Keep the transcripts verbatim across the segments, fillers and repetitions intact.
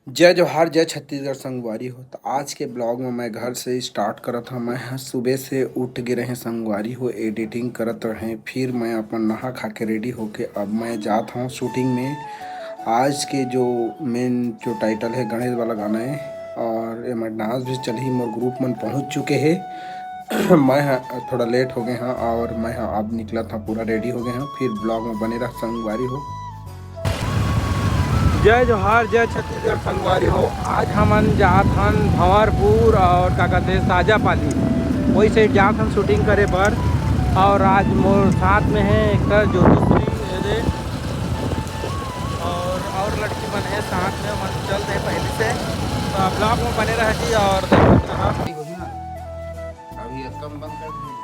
जय जोहार, जय छत्तीसगढ़ संगवारी हो। त आज के ब्लॉग में मैं घर से स्टार्ट करत हूँ। मैं ह सुबह से उठ गे रहे संगवारी हो, एडिटिंग करत रहे, फिर मैं अपन नहा खा के रेडी होके अब मैं जात हूँ शूटिंग में। आज के जो मेन जो टाइटल है गणेश वाला गाना है, और एमा डांस भी चलही। मोर ग्रुप मन पहुँच चुके हैं। मैं ह थोड़ा लेट हो गए हाँ, और मैं ह अब निकला था, पूरा रेडी हो गए हाँ। फिर ब्लॉग में बने रह संगवारी हो। जय जोहार, जय छत्तीसगढ़ संगवारी हो। आज हमन जात हन भंवरपुर और का कहते हैं साजापाली, वही साइड जात हन शूटिंग करे बर। और आज मोर साथ में है एक्टर ज्योतिश्री, ये दे, और और लड़की मन है साथ में, मन चल दे पहले से। तो आप ब्लॉग में बने रह जी और देखत रहा। अभी कम बंद कर दीजिए।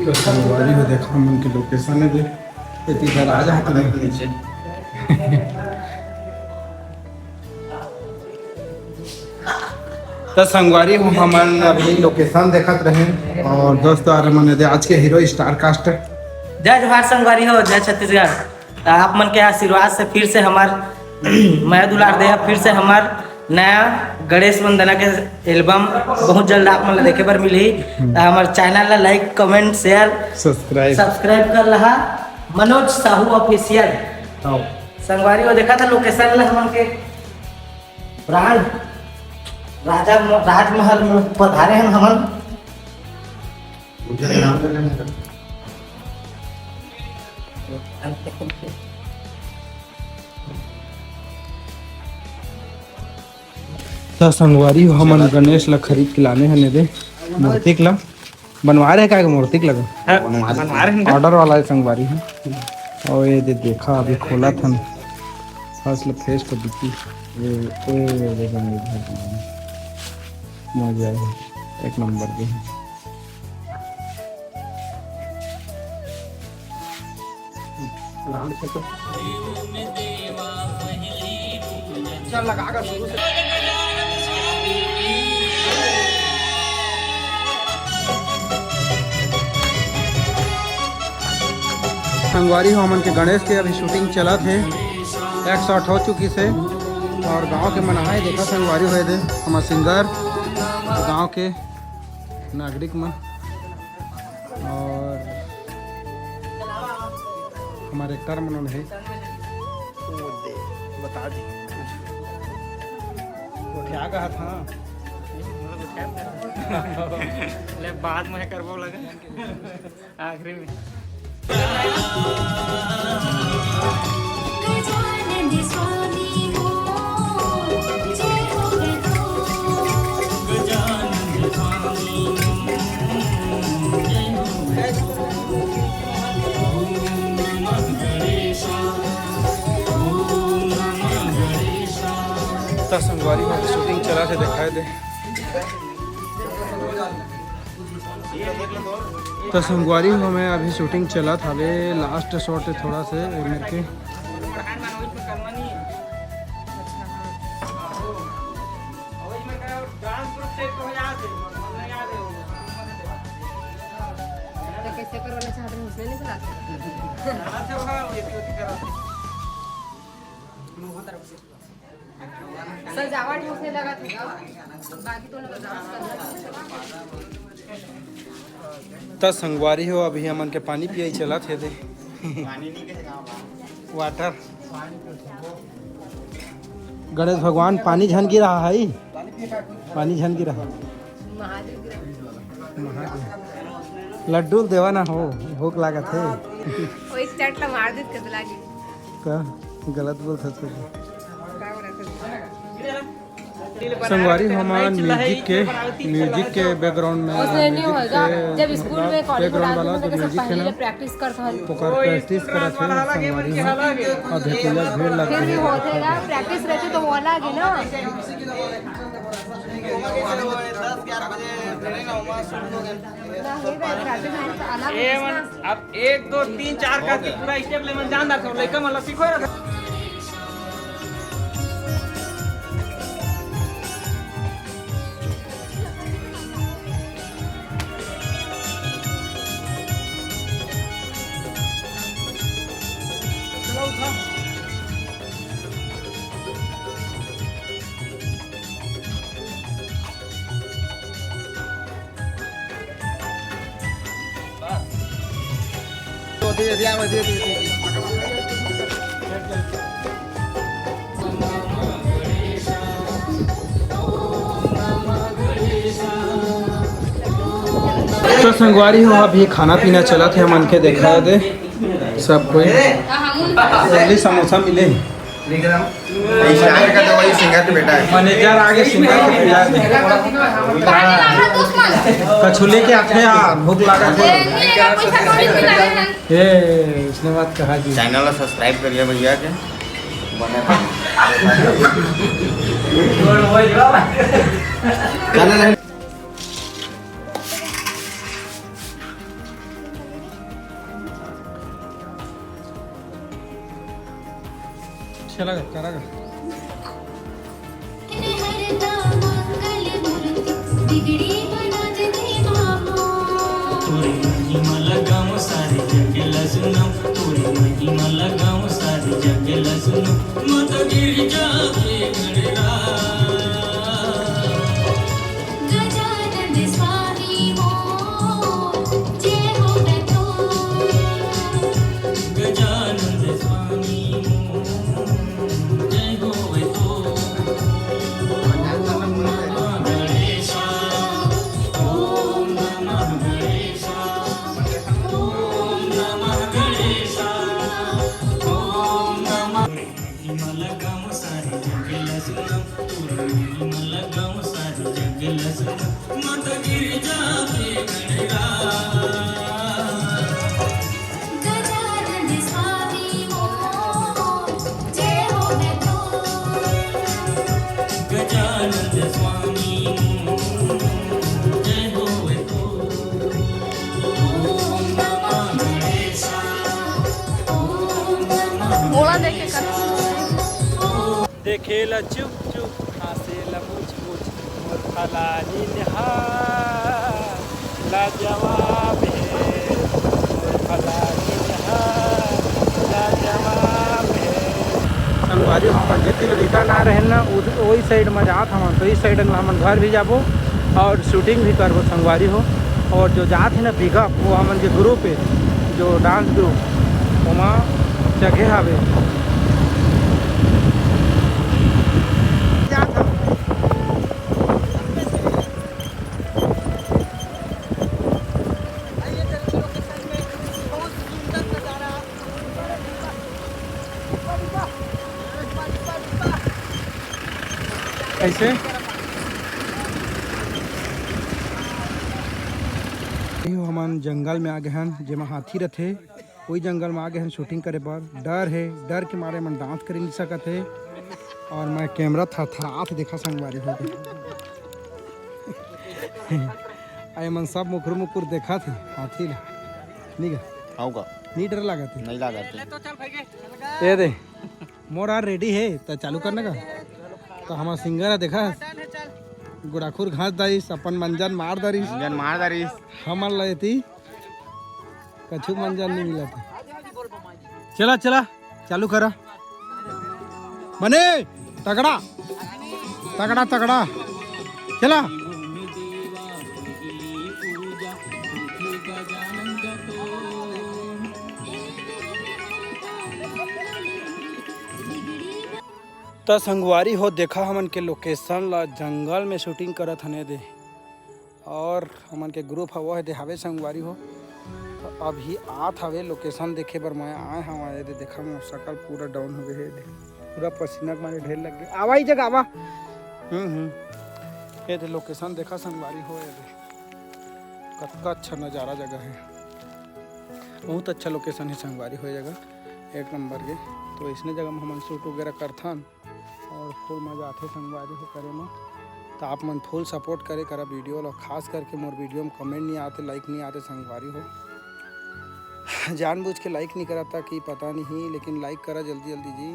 तो संगवारी हो, देखा हमन के लोकेशन है दे। इधर आ जा, हाथ में नीचे। तो संगवारी हो, हमन अभी लोकेशन देखत रहे और दोस्त आ रहे मन दे आज के हीरो स्टार कास्ट। जय जोहार संगवारी हो, जय छत्तीसगढ़। तो आप मन के आशीर्वाद से फिर से हमार मया दुलार दे, फिर से हमार नया गणेश वंदना के एल्बम बहुत जल्द आप मन ला देखे बर मिलही। तो हमार चैनल ला लाइक, कमेंट, शेयर, सब्सक्राइब। सब्सक्राइब कर लहा। मनोज साहू ऑफिशियल। हाँ। संगवारी हो, देखा था लोकेशन ला हमन के ब्रांड राजा म-, राजमहल में पधारे हैं हमन। त संगवारी हो, हमन गणेश ला खरीद के लाने हन एदे मूर्ति ला। बनवा रहे का मूर्ति लगा? हाँ, बनवा रहे हैं। ऑर्डर वाला है संगवारी है। और ये दे देखा, अभी खोला था ना। फर्स्ट लुक फेस तो बिकी। ये, ये, ये देखो, ये देखो। मजा आया। एक नंबर के। चल, लगा कर शुरू से। संगवारी हो, हमन के गणेश के अभी शूटिंग चलत हे, एक शॉट हो चुकी से। और गांव के मन आए, देखा संगवारी हो दे, हमर सिंगर, गांव के नागरिक मन। और हमारे कर्म नोन है। वो दे, बता दी। वो क्या कहा था? ले, बाद में करबो लगे। आखिरी में। गजानंद स्वामी हो, जय हो गजानंद स्वामी। त संगवारी हो, शूटिंग चला थे, दिखाई दे। त संगवारी हो, मैं अभी शूटिंग चलत हवे, लास्ट शॉट है थोड़ा से मेरे के। तो कैसे करवाना चाहते हैं, उसने नहीं बुलाते। सजावट होने लगा था, बाकी तो लोग डांस कर रहे थे। त संगवारी हो, अभी हमन के पानी पियाई चलत हे दे। वाटर। गणेश भगवान, पानी झन गिरा है, पानी झन गिरा। महादेव गिरा। महादेव। लड्डू देवा ना हो, भूख लागत हे। वो एक चट ला मार दे, कस लागी। का गलत बोल सकते थे। का बोला था? संगवारी हो, हमार म्यूजिक के, म्यूजिक के बैकग्राउंड में, उससे नहीं म्यूजिक होगा। के जब स्कूल में, कॉलेज में बैकग्राउंड वाला जो म्यूजिक है ना, पहले प्रैक्टिस करता है। ओकर प्रैक्टिस करत हे संगवारी हो। अभी पूरा भीड़ लग फिर भी गई है। होते ना, प्रैक्टिस रहती तो वो अलग है ना। ये मन, अब एक, दो, तीन, चार करके पूरा स्टेप ले मन जानदार सब लइका मन ला सिखो रहा। चलो उठा। तो संगवारी हो, अभी खाना पीना चलत हे, हमन के देखा दे सब कोई। इडली समोसा मिले। स्टार का तो वही सिंगर के बेटा है। मैनेजर आगे सिंगर के बेटा है। कछु लेके आथे यार, भूख लागत हे। ए, इसने बात कहा जी। चैनल ला सब्सक्राइब करिए भैया के। बने रहो। चैनल है। चला गा, करा गा। तोरे महिमा ला गाँव सारे जग ला सुनाओ, तोरे महिमा ला गाँव सारे जग ला सुनाओ, माता गिरजा के गणराज। गजानंद स्वामी हो, जय हो तो। गजानंद स्वामी हो, जय हो तो। ओम नमः गणेशा, ओम नमः गणेशा, ओम नमः गणेशा, ओम नमः। महिमा ला गाँव सारे जग ला सुनाओ, तोरे महिमा ला गाँव सारे जग ला सुनाओ, माता गिरजा के गणराज। गजानंद स्वामी हो, जय हो तो। गजानंद स्वामी हो, जय हो तो। ओम नमः गणेशा, ओम नमः बोला देखे कर। गणेशा। देखे ला चुप चुप, हासे ला मुच मुच, मोर फलानी निहार लाजवाब हे, मोर फलानी निहार लाजवाब हे। संगवारी हो, पंडित जी रिटर्न आ रहे ना, उध-, वही साइड में जात हमन, तो इस साइड में हमन घर भी जाबो और शूटिंग भी करबो संगवारी हो। और जो जात हे ना पिकअप, वो हमन के ग्रुप हे, जो डांस ग्रुप, ओमा जगह हवे। कैसे? हमन जंगल में आ गए हन, जेमा हाथी रथे। कोई जंगल में आ गए हन शूटिंग करे बर, डर हे, डर के मारे मन डांस करे नहीं सकत हे। और मैं कैमरा थरथरात देखा संगवारी हो। आए मन सब मुखुर मुखुर देखत हे हाथी ला। नहीं गा? आऊँ का? नहीं डर लागत हे? नहीं लागत हे। ये दे, मोर आर रेडी हे, त चालू करना का? तो हमार सिंगर हे, देखा, गुड़ाखुर घास दारिस, अपन मंजन मार दारिस। मंजन मार दारिस। हमर ला एती कछु मंजन नहीं मिलत हे। चला, चला, चालू करा। बने, तगड़ा, तगड़ा, तगड़ा। चला। त संगवारी हो, देखा हमन के लोकेशन ला, जंगल में शूटिंग करत हन ए दे। और हमन के ग्रुप ह वो हे दे हावे संगवारी हो। त अभी आत हावे लोकेशन देखे बर, मैं आए हवं ए दे। देखा मोर सकल पूरा डाउन हो गए हे ए दे, पूरा पसीना के मारे ढेर लग गए। आवा ई जगह आवा। हम्म हम्म। ए दे लोकेशन देखा संगवारी हो ए दे, कतका अच्छा नजारा जगह हे। बहुत अच्छा लोकेशन हे संगवारी हो ए जगह, एक नंबर के। तो इसने जगह में हमन शूट वगैरह करथन। और फुल मजा आथे संगवारी हो करे म। त आप मन फुल सपोर्ट करे करा वीडियो ला, खास करके मोर वीडियो म कमेंट नहीं आते, लाइक नहीं आते संगवारी हो। जानबूझ के लाइक नहीं करता कि पता नहीं, लेकिन लाइक करा जल्दी जल्दी जी।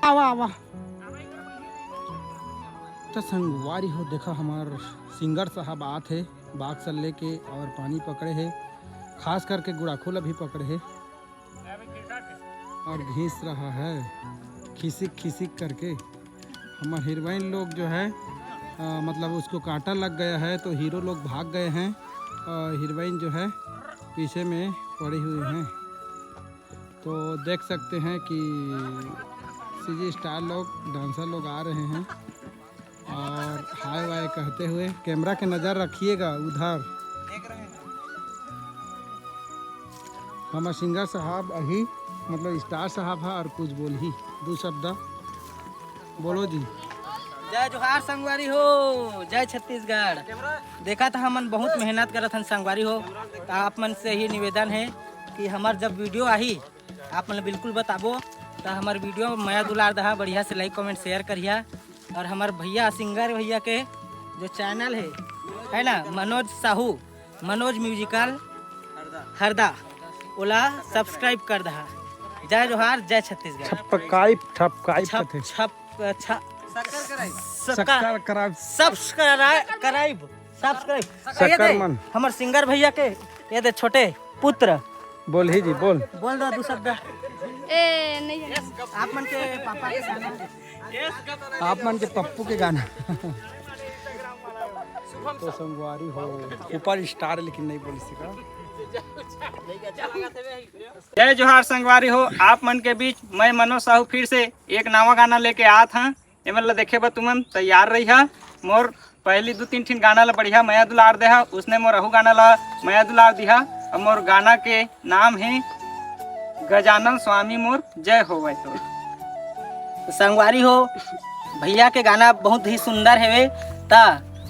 आवा, आवा। त संगवारी हो, देखा हमार सिंगर साहब आत हे बाक्स लेके और पानी पकड़े हे, खास करके गुड़ाखू ला भी पकड़े हे। और घिस रहा है खिसिक खिसिक करके। हमार हीरोइन लोग जो है, अ, मतलब उसको कांटा लग गया है तो हीरो लोग भाग गए हैं और हीरोइन जो है पीछे में पड़ी हुई हैं। तो देख सकते हैं कि सीजी स्टार लोग, डांसर लोग आ रहे हैं और हाय वाय कहते हुए। कैमरा के नज़र रखिएगा उधर। हमर सिंगर साहब अही, मतलब स्टार साहब हा, और कुछ बोलही, दू शब्द बोलो जी। जय जोहार संगवारी हो, जय छत्तीसगढ़। देखा था, हमन बहुत मेहनत करत हन संगवारी हो, तो आप मन से ही निवेदन है कि हमर जब वीडियो आही, आप मन बिल्कुल बताबो, तो हमर वीडियो मया दुलार दहा, बढ़िया से लाइक कमेंट शेयर करिया। और हमर भैया सिंगर भैया के जो चैनल है, है ना, मनोज साहू, मनोज म्यूजिकल हरदा, ओला सब्सक्राइब कर दहा। जय जोहार, जय छत्तीसगढ़। ठपकाई, ठपकाई छप, कथे। छप, छ-, सक्कर कराई। सक्का-, सक्कर कराई। Subscribe, subscribe, subscribe. सक्कर ये दे, मन। हमर सिंगर भैया के, ये दे छोटे पुत्र। बोलही जी, बोल। बोल दो दू शब्द। ए, नहीं है। आप मन के पापा के गाना। आप मन के पप्पू के गाना। तो संगवारी हो, ऊपर स्टार लेकिन नहीं बोल सका। जय जोहार संगवारी हो, आप मन के बीच मैं मनोज साहू फिर से एक नवा गाना लेके आत हां। एमन ला देखे बर तुमन तैयार रहिहा। मोर पहली दू तीन ठिन गाना ला बढ़िया मया दुलार देहा, उसने मोर अहू गाना ला मया दुलार दिहा। अब मोर गाना के नाम है गजानन स्वामी मोर जय होवय तो। तो संगवारी हो, भैया के गाना बहुत ही सुंदर हेवे, ता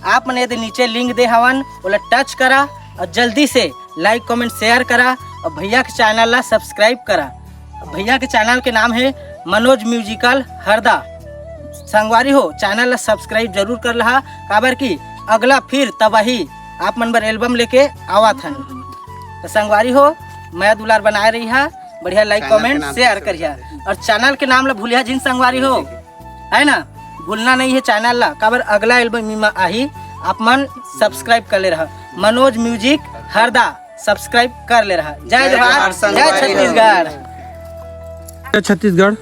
आप मन एदे नीचे लिंक दे हवन, ओला टच करा और जल्दी से लाइक कमेंट शेयर करा और भैया के चैनल ला सब्सक्राइब करा। भैया के चैनल के नाम है मनोज म्यूजिकल हरदा। संगवारी हो, चैनल ला सब्सक्राइब जरूर कर लहा, काबर कि अगला फिर तबाही आप मन बर एल्बम लेके आवत हन। तो संगवारी हो, मया दुलार बनाए रहिहा, बढ़िया लाइक कमेंट शेयर करिहा और चैनल के नाम ला भूलिहा जिन संगवारी हो, है ना, भूलना नहीं है चैनल ला, काबर अगला एल्बम एमा आही, आप मन सब्सक्राइब कर ले रहा, मनोज म्यूजिक हरदा सब्सक्राइब कर ले रहा। जय जोहार, जय छत्तीसगढ़। जय छत्तीसगढ़।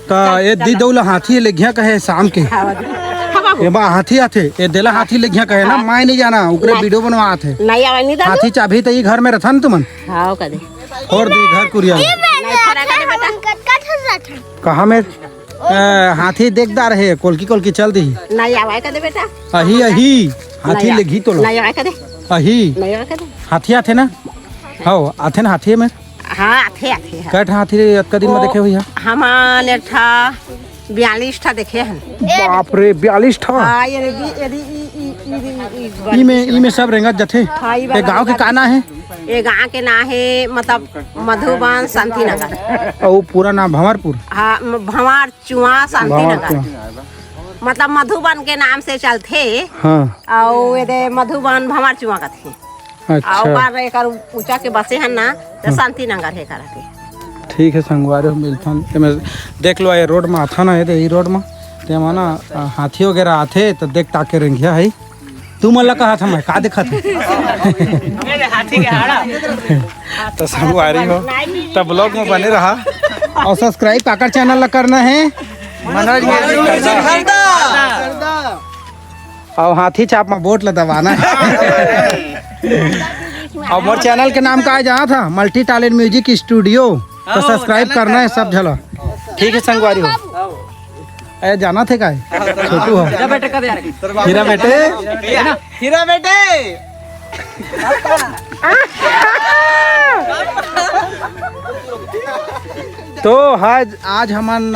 त ए दीदऊ ला हाथी लेगिया कहे शाम के। ए बा हाथी आथे, ए देला हाथी लेगिया कहे ना, मैं नहीं जाना, ओकरे वीडियो बनवा आथे। नहीं आवे, नहीं दादू। हाथी चाबी त ई घर में रथन तुमन। हाँ, कदे। और दी घर कुरिया। नहीं, थोड़ा कदे बेटा। कहाँ में? ए, हाथी देखदार हे, कोलकी कोलकी चल दी। नहीं आवे कदे बेटा। अही, अही, हाथी नहीं आ-, लेगी तोला। नहीं आवे कदे। अही। नहीं आवे कदे। हाथी आथे ना? हव, आथे ना हाथी में? हाँ, आथे, आथे, हाँ। कै ठा हाथी अतका दिन में ओ, देखे हुई है? हमन एक ठा बयालीस ठा देखे हन। बाप रे, बयालीस ठा? हाँ, ये दी, ये दी, ई, ई, ई, ई, ई, ई, ई में, ई में सब रेंगत जथे। हाँ, ई ए गाँव के का ना हे? ये गाँव के ना हे, मतलब मधुबन शांति नगर। अउ पूरा नाम भंवरपुर? हाँ, म-, भंवर चुआ शांति नगर। मतलब मधुबन के नाम से चलथे। हाँ। अउ एदे मधुबन भंवर चुआ कथे। अच्छा। अउ ओकर एकर ऊंचा के बसे हन ना, त हम्म। शांति नगर हे करके। ठीक है संगवारी हो, मिलथन। एमे देख लो, ये रोड में आथा ना, ये दे, ये रोड में ते माना, अ, हाथी वगैरह आथे त देख ताके रेंगिया है। तू मन ला कहा था मैं, का देखा था? मेरे हाथी के हाड़ा। तो संगवारी हो, तब ब्लॉग में बने रहा और सब्सक्राइब काकर चैनल ला करना है, मनोज म्यूजिक हरदा। और हाथी छाप में वोट ला दबाना है। और मोर चैनल के नाम का है, जहाँ था मल्टी टैलेंट म्यूजिक स्टूडियो, तो हाँ, सब्सक्राइब करना है सब झला। ठीक है संगवारी हो। ए, जाना थे काय? छोटू हो। हीरा बेटे कब यार? हीरा बेटे। है ना? हीरा बेटे। तो आज, आज हमन